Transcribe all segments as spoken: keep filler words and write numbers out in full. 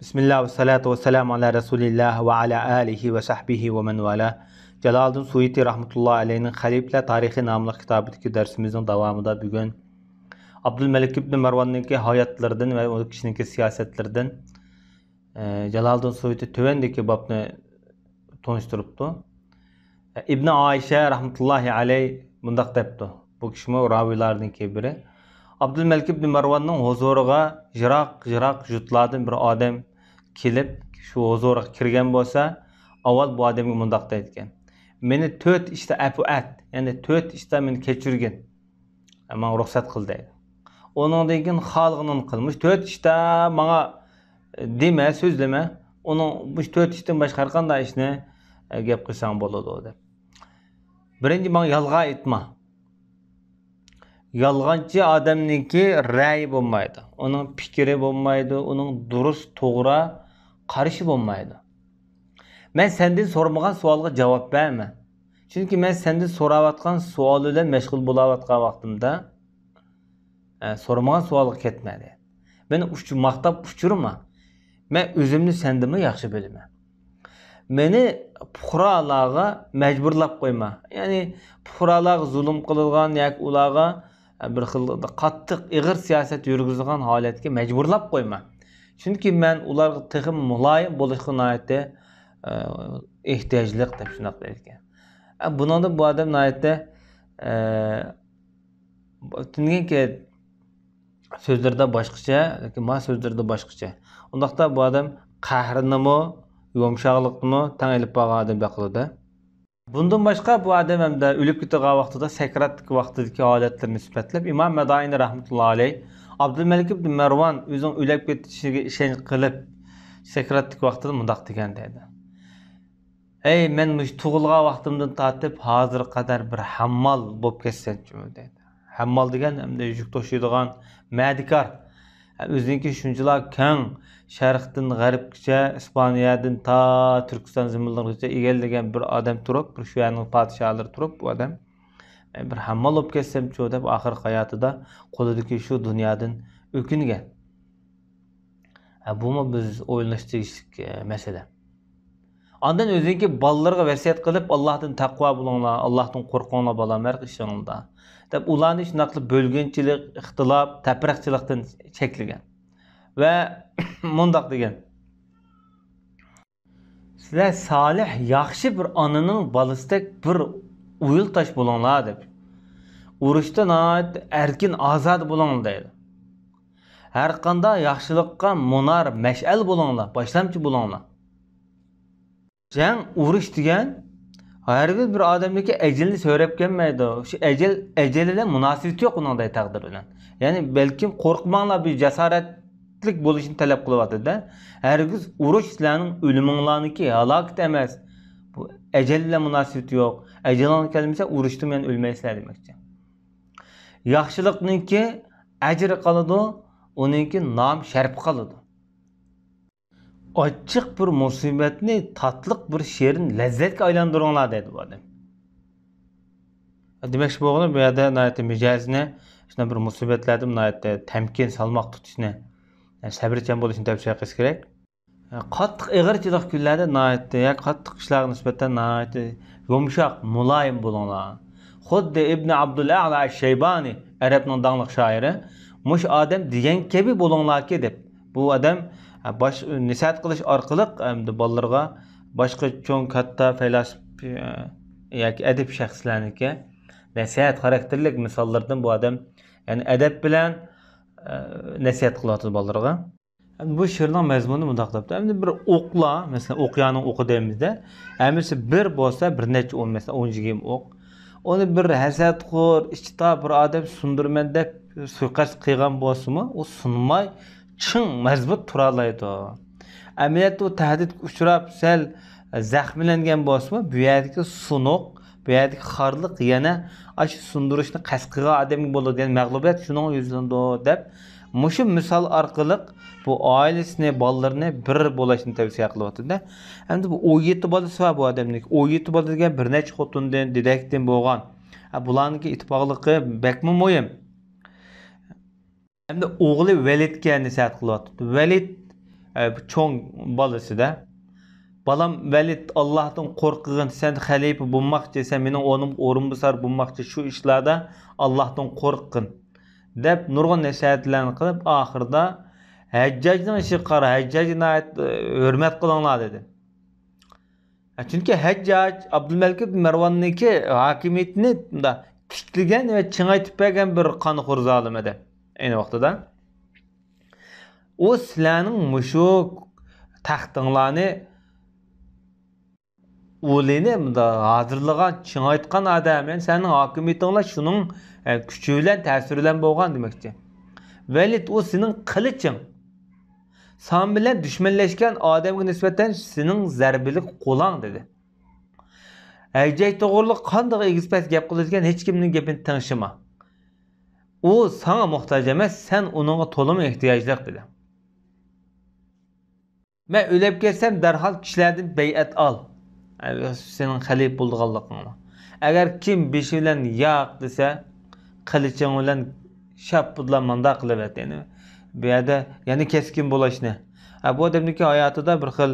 بىسمىللا ۋەسسالاتۇ ۋەسسالامۇ ئالا رەسۇلىللا ۋە ئالا ئالىھى ۋە سەھبىھى ۋە مەن ۋالا. جالالىدىن سۇيۇتى رەھمەتۇللا ئەلەيھنىڭ خەلىپىلەر تارىخى ناملىق كىتابىدىكى دەرسىمىزنىڭ داۋامىدا بۈگۈن ئابدۇلمەلىك ئىبنى مەرۋاننىڭكى ھاياتلىرىدىن ۋە ئۇ كىشىنىڭكى سىياسەتلىرىدىن، ئە، جالالىدىن سۇيۇتى تۆۋەندىكى بابنى تونۇشتۇرۇپتۇ. ئىبنى ئائىشە رەھمەتۇللاھى ئەلەيھ مۇنداق دەپتۇ. بۇ كىشىمۇ راۋىيلاردىن بىرى. ئابدۇلمەلىك ئىبنى مەرۋاننىڭ ھۇزۇرىغا يىراق-يىراق يۇرتلاردىن بىر ئادەم كېلىپ، شۇ ھۇزۇرغا كىرگەن بولسا، ئاۋۋال بۇ ئادەمگە مۇنداق دەيدىكەن: «مېنى تۆت ئىشتا ئەپۇ ئەت، يەنى تۆت ئىشتا مېنى كەچۈرگىن. ماڭا رۇخسەت قىل» دەيدۇ. ئۇنىڭدىن كېيىن خالىغىنىنى قىل. مۇشۇ تۆت ئىشتا ماڭا دېمە، سۆزلىمە. ئۇنىڭ مۇشۇ تۆت ئىشتىن باشقا ھەر قانداق ئىشنى، ئە، گەپ قىلساڭ بولىدۇ دەپ. بىرىنچى، ماڭا يالغان ئېيتما. يالغانچى ئادەمنىڭكى رەيى بولمايدۇ. ئۇنىڭ پىكرى بولمايدۇ. ئۇنىڭ دۇرۇس، توغرا قارىشى بولمايدۇ. مەن سەندىن سورىمىغان سوئالغا جاۋاب بەرمە. چۈنكى مەن سەندىن سوراۋاتقان سوئال بىلەن مەشغۇل بولاۋاتقان ۋاقتىمدا، ئە، سورىمىغان سوئالغا كەتمە دەيدۇ. مېنى ئۇچ-، ماختاپ ئۇچۇرما. مەن ئۆزۈمنى سەندىنمۇ ياخشى بىلىمەن. مېنى پۇقرالارغا مەجبۇرلاپ قويما. يەنى پۇقرالارغا زۇلۇم قىلىدىغان ياكى ئۇلارغا بىر خىل قاتتىق، ئېغىر سىياسەت يۈرگۈزىدىغان ھالەتكە مەجبۇرلاپ قويما. چۈنكى مەن ئۇلارغا تېخىمۇ مۇلايىم بولۇشقا ناھايىتى، ئە، ئېھتىياجلىق دەپ شۇنداق دەيدىكەن. ئە، بۇنىڭدىن بۇ ئادەم ناھايىتى، ئە، تۈنۈگۈنكى سۆزلىرىدە باشقىچە، لېكىن ما سۆزلىرىدە باشقىچە. ئۇنداقتا بۇ ئادەم قەھرىنىمۇ، يۇمشاقلىقنىمۇ تەڭ ئېلىپ بارغان ئادەم بېقىلىدۇ. بۇندىن باشقا، بۇ ئادەم ھەمدە ئۆلۈپ كېتىدىغان ۋاقتىدا سەكراتتىكى ۋاقتىدىكى ھالەتلىرىنى سۈپەتلەپ، ئىمام مەدائىنى رەھمەتۇللا ئەلەيھ ئابدۇلمەلىك ئىبن مەرۋان ئۆزىنىڭ ئۆلۈپ كېتىشىگە ئىشەنچ قىلىپ، سەكراتتىكى ۋاقتىدا مۇنداق دېگەن دەيدۇ: «ئەي، مەن مۇشۇ تۇغۇلغان ۋاقتىمدىن تارتىپ ھازىرغا قەدەر بىر ھاممال بولۇپ كەتسەمچۇ» دەيدۇ. ھاممال دېگەن ئەمدى يۈك توشۇيدىغان مەدىكار. ئۆزىنىڭكى شۇنچىلا كەڭ، شەرقتىن غەربكىچە، ئىسپانىيەدىن تا تۈركىستان زېمىنلىرىغىچە ئىگىلىگەن بىر ئادەم تۇرۇپ، بىر شۇ يەرنىڭ پادىشاھلىرى تۇرۇپ، بۇ ئادەم، «مەن بىر ھاممال بولۇپ كەتسەمچۇ» دەپ، ئاخىرقى ھاياتىدا قولىدىكى شۇ دۇنيادىن ئۆكۈنگەن. ھە، بۇمۇ بىز ئويلىنىش تېگىشلىك، ئە، مەسىلە. ئاندىن ئۆزىنىڭكى بالىلىرىغا ۋەسىيەت قىلىپ، «ئاللاھتىن تەقۋا بولۇڭلار، ئاللاھتىن قورقۇڭلار، بالام، ھەر ئىشىڭلاردا» دەپ، ئۇلارنى شۇنداق قىلىپ بۆلگۈنچىلىك، ئىختىلاپ، تەپرىقىچىلىقتىن چەكلىگەن. ۋە مۇنداق دېگەن: «سىلەر سالىھ، ياخشى بىر ئانىنىڭ بالىسىدەك بىر ئۇيۇل تاش بولۇڭلار» دەپ. «ئۇرۇشتا ناھايىتى ئەركىن، ئازادە بولۇڭلار» دەيدۇ. «ھەرقانداق ياخشىلىققا مۇنار، مەشئەل بولۇڭلار، باشلامچى بولۇڭلار.» جەڭ، ئۇرۇش دېگەن ھەرگىز بىر ئادەمدىكى ئەجىلىنى سۆرەپ كەلمەيدۇ. شۇ ئەجەل، ئەجەل بىلەن مۇناسىۋىتى يوق ئۇنىڭ دەيدۇ، تەقدىر بىلەن. يەنى بەلكىم قورقماڭلار، بىر جاسارەتلىك بولۇشنى تەلەپ قىلىۋاتىدۇ-دە. ھەرگىز ئۇرۇش سىلەرنىڭ ئۆلۈمۈڭلارنىڭكى ھالاكىتى ئەمەس. بۇ ئەجەل بىلەن مۇناسىۋىتى يوق. ئەجىلىڭلار كەلمىسە، ئۇرۇشتا مەن ئۆلمەيسىلەر دېمەكچى. ياخشىلىقنىڭكى ئەجرى قالىدۇ، ئۇنىڭكى نام شەرىپى قالىدۇ. ئاچچىق بىر مۇسىبەتنى تاتلىق بىر شېرىن لەززەتكە ئايلاندۇرۇڭلار دەيدۇ بۇ ئادەم. دېمەكچى بولغىنى، بۇ يەردە ناھايىتى مىجەزىنى، شۇنداق بىر مۇسىبەتلەردە ناھايىتى تەمكىن، سالماق تۇتۇشنى، يەنى سەۋرچان بولۇشنى تەۋسىيە قىلىش كېرەك. قاتتىق ئېغىرچىلىق كۈنلەردە ناھايىتى، ياكى قاتتىق ئىشلارغا نىسبەتەن ناھايىتى يۇمشاق، مۇلايىم بولۇڭلار. خۇددى ئىبنى ئابدۇل ئەلا ئەش-شەيبانى، ئەرەبنىڭ داڭلىق شائىرى، مۇشۇ ئادەم دېگەن كەبى بولۇڭلاركى دەپ. بۇ ئادەم، ھە، باش-، نەسىھەت قىلىش ئارقىلىق، ئەمدى بالىلىرىغا باشقا چوڭ، كاتتا پەيلاسوپ، ئە، ياكى ئەدىب شەخسلەرنىڭكى نەسىھەت خاراكتېرلىك مىساللىرىدىن بۇ ئادەم، يەنى ئەدەپ بىلەن، ئە، نەسىھەت قىلىۋاتىدۇ بالىلىرىغا. بۇ شېئىرنىڭ مەزمۇنى مۇنداق دەپتۇ. ئەمدى بىر ئوقلار، مەسىلەن، ئوقيانىڭ ئوقى دەيمىزدە، ھەممىسى بىر بولسا، بىر نەچچە ئون، مەسىلەن، ئون يىگىرمە ئوق. ئۇنى بىر ھەسەتخور، ئىچى تار بىر ئادەم سۇندۇرىمەن دەپ سۇيىقەست قىلغان بولسىمۇ، ئۇ سۇنماي، چىڭ، مەزمۇت تۇرالايدۇ. ئەمەلىيەتتە ئۇ تەھدىتكە ئۇچراپ، سەل زەخىملەنگەن بولسىمۇ، بۇ يەردىكى سۇنۇق، بۇ يەردىكى خارلىق يەنە ئاشۇ سۇندۇرۇشنى قەست قىلغان ئادەمگە بولىدۇ دېگەن مەغلۇبىيەت شۇنىڭغا يۈزلىنىدۇ دەپ، مۇشۇ مىسال ئارقىلىق بۇ ئائىلىسىنى، بالىلىرىنى بىر بولۇشنى تەۋسىيە قىلىۋاتىدۇ-دە. ئەمدى بۇ ئون يەتتە بالىسى بار بۇ ئادەمنىڭ. ئون يەتتە بالا دېگەن بىر نەچچە خوتۇندىن، دېدەكتىن بولغان. ھە، بۇلارنىڭكى ئىتتىپاقلىقى بەكمۇ مۇھىم. ئەمدى ئوغلى ۋەلىدكە نەسىھەت قىلىۋاتىدۇ. ۋەلىد، ئە، چوڭ بالىسىدە. «بالام ۋەلىد، ئاللاھتىن قورققىن، سەن خەلىپە بولماقچى، سەن مېنىڭ ئورنۇمغا ئورۇنباسار بولماقچى، شۇ ئىشلاردا ئاللاھتىن قورققىن» دەپ نۇرغۇن نەسىھەتلەرنى قىلىپ، ئاخىرىدا «ھەججاجنىڭ ئىشىغا قارا، ھەججاجنى ناھايىتى ھۆرمەت قىلىڭلار» دېدى. چۈنكى ھەججاج ئابدۇلمەلىك ئىبن مەرۋاننىڭكى ھاكىمىيىتىنى مۇنداق تىكلىگەن ۋە چىڭايتىپ بەرگەن بىر قانخور زالىم ئىدى. ئەينى ۋاقتىدا ئۇ سىلەرنىڭ مۇشۇ تەختىڭلارنى، ئۇلىنى مۇنداق ھازىرلىغان، چىڭايتقان ئادەم، يەنى سەننىڭ ھاكىمىيىتىڭلار شۇنىڭ، ئە، كۈچى بىلەن، تەسىرى بىلەن بولغان دېمەكچى. ۋەلىد، ئۇ سېنىڭ قىلىچىڭ. سان بىلەن دۈشمەنلەشكەن ئادەمگە نىسبەتەن سېنىڭ زەربىلىك قولۇڭ، دېدى. ھەججاج توغرۇلۇق قانداق ئېگىز-پەس گەپ قىلىدىكەن، ھېچكىمنىڭ گېپىنى تىڭشىما. ئۇ ساڭا موھتاج ئەمەس، سەن ئۇنىڭغا تولىمۇ ئېھتىياجلىق، دېدى. مەن ئۆلۈپ كەتسەم، دەرھال كىشىلەردىن بەيئەت ئال، سېنىڭ خەلىپە بولىدىغانلىقىڭنى. ئەگەر كىم بېشى بىلەن «ياق» دېسە، قىلىچىڭ بىلەن شاپپىدىلا مانداق قىلىۋەت. يەنى بۇ يەردە يەنە كەسكىن بولۇشنى. ھە، بۇ ئادەمنىڭكى ھاياتىدا بىر خىل،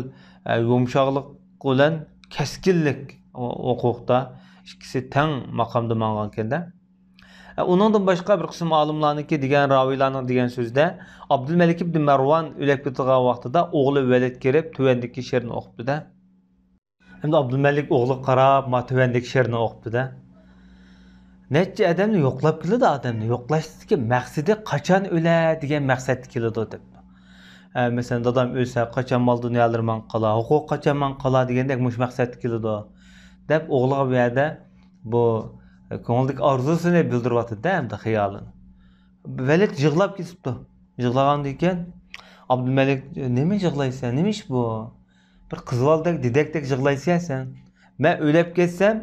ئە، يۇمشاقلىق بىلەن كەسكىنلىك ھوقۇقتا ئىككىسى تەڭ ماقامدا ماڭغانكەندە. ئۇنىڭدىن باشقا بىر قىسىم ئالىملارنىڭكى دېگەن، راۋىيلارنىڭ دېگەن سۆزىدە، ئابدۇلمەلىك ئىبن مەرۋان ئۆلۈپ كېتىدىغان ۋاقتىدا ئوغلى ۋەلىد كېلىپ، تۆۋەندىكى شېئىرنى ئوقۇپتۇ-دە. ئەمدى ئابدۇلمەلىك ئوغلىغا قاراپ، ما تۆۋەندىكى شېئىرنى ئوقۇپتۇ-دە. نەچچە ئادەمنى يوقلاپ كېلىدۇ، ئادەمنى يوقلاشتىكى مەقسىتى قاچان ئۆلە دېگەن مەقسەتتە كېلىدۇ دەپتۇ. ئە، مەسىلەن، دادام ئۆلسە قاچان مال دۇنيالىرى ماڭا قالا، ھوقۇق قاچان ماڭا قالا دېگەندەك مۇشۇ مەقسەتتە كېلىدۇ دەپ ئوغلىغا بۇ يەردە بۇ، ئە، كۆڭلىدىكى ئارزۇسىنى بىلدۈرۈۋاتىدۇ-دە، ئەمدى خىيالىنى. ۋەلىد يىغلاپ كېتىپتۇ. يىغلىغاندىن كېيىن ئابدۇلمەلىك، «نېمە يىغلايسەن؟ نېمە ئىش بۇ؟ بىر قىز بالىدەك، دېدەكتەك يىغلايسەن سەن. مەن ئۆلۈپ كەتسەم،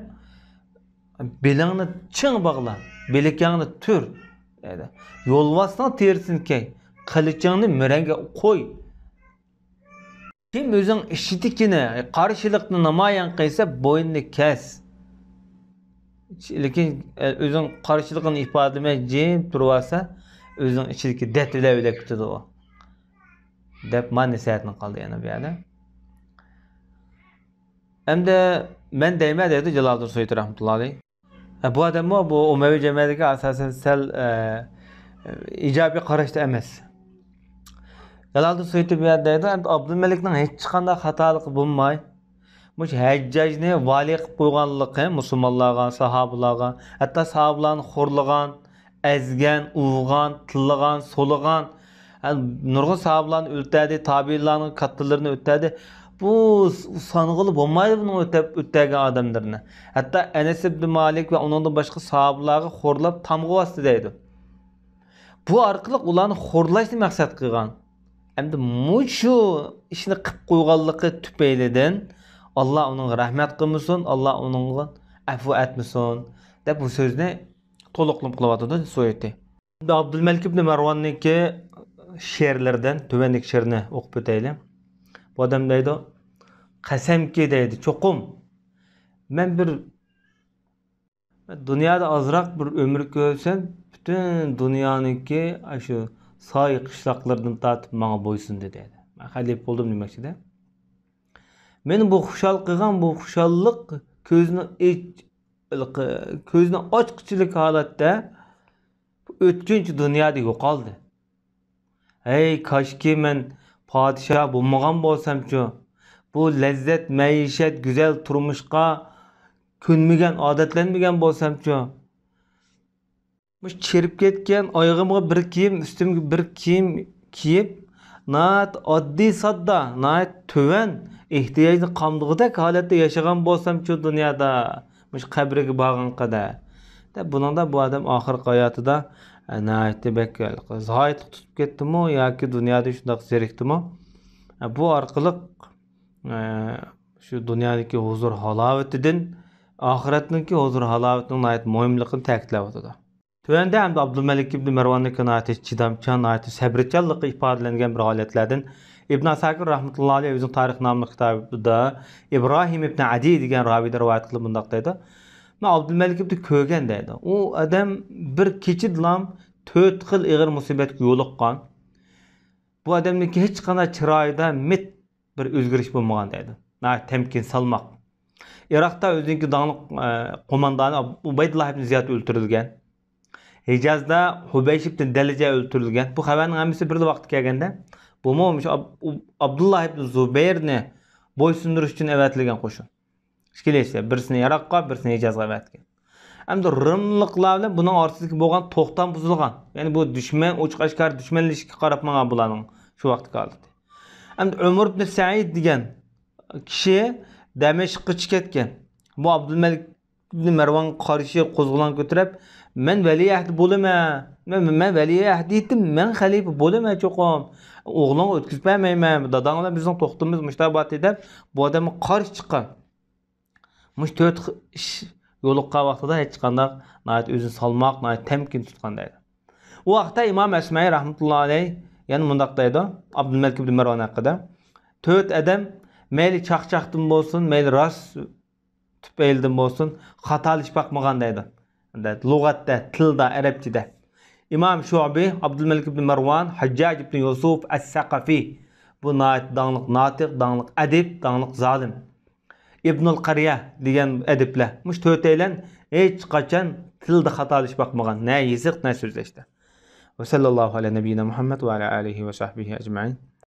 بېلىڭنى چىڭ باغلا، بىلىكىڭنى تۈر. يولۋاسنىڭ تېرىسىنى كىي، قىلىچىڭنى مۈرەڭگە قوي. كىم ئۆزىنىڭ ئىچىدىكىنى، قارشىلىقنى نامايان قىلسا، بوينىنى كەس. لېكىن، ئۆزىنىڭ قارشىلىقىنى ئىپادىلىمەي جىم تۇرۇۋالسا، ئۆزىنىڭ ئىچىدىكى دەرد بىلەن ئۆلۈپ كېتىدۇ ئۇ» دەپ، ما نەسىھەتنى قىلدى يەنە بۇ يەردە. ئەمدى مەن دەيمەن دەيدۇ جالالىدىن سۇيۇتى رەھمەتۇللا ئەلەيھ. بۇ ئادەممۇ بۇ ئۇمەۋى جەمئىيەتتىكى ئاساسەن سەل، ئە، ئىجابىي قاراشتا ئەمەس. جالالىدىن سۇيۇتى بۇ يەردە دەيدۇ، ئەمدى ئابدۇلمەلىكنىڭ ھېچقانداق خاتالىقى بولماي، مۇشۇ ھەججاجنى ۋالىي قىلىپ قويغانلىقى مۇسۇلمانلارغا، ساھابىلارغا، ھەتتا ساھابىلارنى خورلىغان، ئەزگەن، ئۇرغان، تىللىغان، سولىغان، ھە، نۇرغۇن ساھابىلارنى ئۆلتۈردى، تابىئىنلارنىڭ كاتتىلىرىنى ئۆلتۈردى. بۇ سانىغىلى بولمايدۇ بۇنىڭ ئۆتەپ، ئۆلتۈرگەن ئادەملىرىنى. ھەتتا ئەنەس ئىبنى مالىك ۋە ئۇنىڭدىن باشقا ساھابىلارغا خورلاپ تامغا باستى دەيدۇ. بۇ ئارقىلىق ئۇلارنى خورلاشنى مەقسەت قىلغان. ئەمدى مۇشۇ ئىشنى قىلىپ قويغانلىقى تۈپەيلىدىن ئاللا ئۇنىڭغا رەھمەت قىلمىسۇن، ئاللا ئۇنىڭغا ئەپۇ ئەتمىسۇن، دەپ بۇ سۆزنى تولۇقلىما قىلىۋاتىدۇ سۇيۇتى. ئەمدى ئابدۇلمەلىك ئىبنى مەرۋاننىڭكى شېئىرلىرىدىن تۆۋەندىكى شېئىرنى ئوقۇپ ئۆتەيلى. بۇ ئادەم دەيدۇ، «قەسەمكى» دەيدۇ، «چوقۇم مەن بىر دۇنيادا ئازراق بىر ئۆمۈر كۆرسەم، پۈتۈن دۇنيانىڭكى ئاشۇ سايە قىشلاقلىرىدىن تارتىپ ماڭا بويسۇندى» دەيدۇ. «مەن خەلىپە بولدۇم» دېمەكچىدە. «مېنى بۇ خۇشال قىلغان بۇ خۇشاللىق كۆزنى ئېچ-، كۆزنى ئاچقۇچىلىك ھالەتتە ئۆتكۈنچى دۇنيادا يوقالدى. ھەي، كاشكى مەن پادىشاھ بولمىغان بولسامچۇ؟ بۇ لەززەت، مەئىشەت، گۈزەل تۇرمۇشقا كۆنمىگەن، ئادەتلەنمىگەن بولسامچۇ؟» مۇشۇ چىرىپ كەتكەن ئايىغىمغا بىر كىيىم، ئۈستۈمگە بىر كىيىم كىيىپ، ناھايىتى ئاددىي ساددا، ناھايىتى تۆۋەن، ئېھتىياجنى قامدىغۇدەك ھالەتتە ياشىغان بولسامچۇ دۇنيادا، مۇشۇ قەبرىگە بارغانغا قەدەر. دەپ، بۇنىڭدا بۇ ئادەم ئاخىرقى ھاياتىدا، ئە، ناھايىتى بەك زاھىتلىق تۇتۇپ كەتتىمۇ ياكى دۇنيادا شۇنداق زېرىكتىمۇ؟ ئە، بۇ ئارقىلىق، ئە، شۇ دۇنيادىكى ھۇزۇر ھالاۋىتىدىن ئاخىرەتنىڭكى ھۇزۇر ھالاۋىتىنىڭ ناھايىتى مۇھىملىقىنى تەكىتلەۋاتىدۇ. تۆۋەندە ئەمدى ئابدۇلمەلىك ئىبنى مەرۋاننىڭكى ناھايىتى چىدامچان، ناھايىتى سەبرىچانلىقى ئىپادىلەنگەن بىر ھالەتلەردىن ئىبن ئاساكىر رەھمەتۇللا ئەلەيھ ئۆزىنىڭ تارىخ ناملىق كىتابىدا ئىبراھىم ئىبنى ئەدى دېگەن راۋىدىن رىۋايەت قىلىپ مۇنداق دەيدۇ، مەن ئابدۇلمەلىك ئىبنى كۆرگەن دەيدۇ. ئۇ ئادەم بىر كېچىدىلا تۆت خىل ئېغىر مۇسىبەتكە يولۇققان. بۇ ئادەمنىڭكى ھېچقانداق چىرايىدا مىت بىر ئۆزگىرىش بولمىغان دەيدۇ. ناھايىتى تەمكىن، سالماق. ئىراقتا ئۆزىنىڭكى داڭلىق، ئە، قوماندانى ئۇبەيدۇللا ئىبن زىياد ئۆلتۈرۈلگەن. ھىجازدا ھۇبەيش ئىبن دەلىجە ئۆلتۈرۈلگەن. بۇ خەۋەرنىڭ ھەممىسى بىر ۋاقىتتا كەلگەندە، بۇمۇ مۇشۇ ئاب-، ئۇ-، ئابدۇللا ئىبن زۇبەيرنى بويسۇندۇرۇش ئۈچۈن ئەۋەتىلگەن قوشۇن. ئىككىلىسى، بىرسىنى ئىراققا، بىرسىنى ھىجازغا ئەۋەتكەن. ئەمدى رىملىقلار بىلەن بۇنىڭ ئارىسىدىكى بولغان توختام بۇزۇلغان. يەنى بۇ دۈشمەن، ئوچۇق ئاشكارا دۈشمەنلىشىشكە قاراپ ماڭغان بۇلارنىڭ شۇ ۋاقىتتىكى ھالىتى. ئەمدى ئۆمەر ئىبن سەئىد دېگەن كىشى دەمەشققىچە كەتكەن. بۇ ئابدۇلمەلىك ئىبن مەرۋانغا قارشى قوزغىلاڭ كۆتۈرۈپ، «مەن ۋەلىئەھدى بولىمەن، مەن، مەن ۋەلىئەھدى ئېيتتىم، مەن خەلىپە بولىمەن چوقۇم. ئوغلۇڭغا ئۆتكۈزۈپ بەرمەيمەن، داداڭ بىلەن بىزنىڭ توختىمىمىز مۇشۇنداق بارتى» دەپ، بۇ ئادەمگە قارشى چىققان. مۇشۇ تۆت خىل ئىش يولۇققان ۋاقتىدا ھېچقانداق ناھايىتى ئۆزىنى سالماق، ناھايىتى تەمكىن تۇتقان دەيدۇ. ئۇ ھەقتە ئىمام ئەسمەئى رەھمەتۇللا ئەلەيھ يەنە مۇنداق دەيدۇ، ئابدۇلمەلىك ئىبن مەرۋان ھەققىدە: «تۆت ئادەم مەيلى چاقچاقتىن بولسۇن، مەيلى راست تۈپەيلىدىن بولسۇن، خاتالىشىپ باقمىغان» دەيدۇ. لۇغەتتە، تىلدا، ئەرەبچىدە. ئىمام شۇئبى، ئابدۇلمەلىك ئىبن مەرۋان، ھەججاج ئىبن يۇسۇف ئەس-سەقەفى. بۇ ناھايىتى داڭلىق ناتىق، داڭلىق ئەدىب، داڭلىق زالىم. ئىبنۇل قەرىيە دېگەن ئەدىبلەر. مۇشۇ تۆتەيلەن ھېچقاچان تىلدا خاتالىشىپ باقمىغان. نە يېزىق، نە سۆزلەشتە. وصلى الله على نبينا محمد وعلى آله وصحبه أجمعين.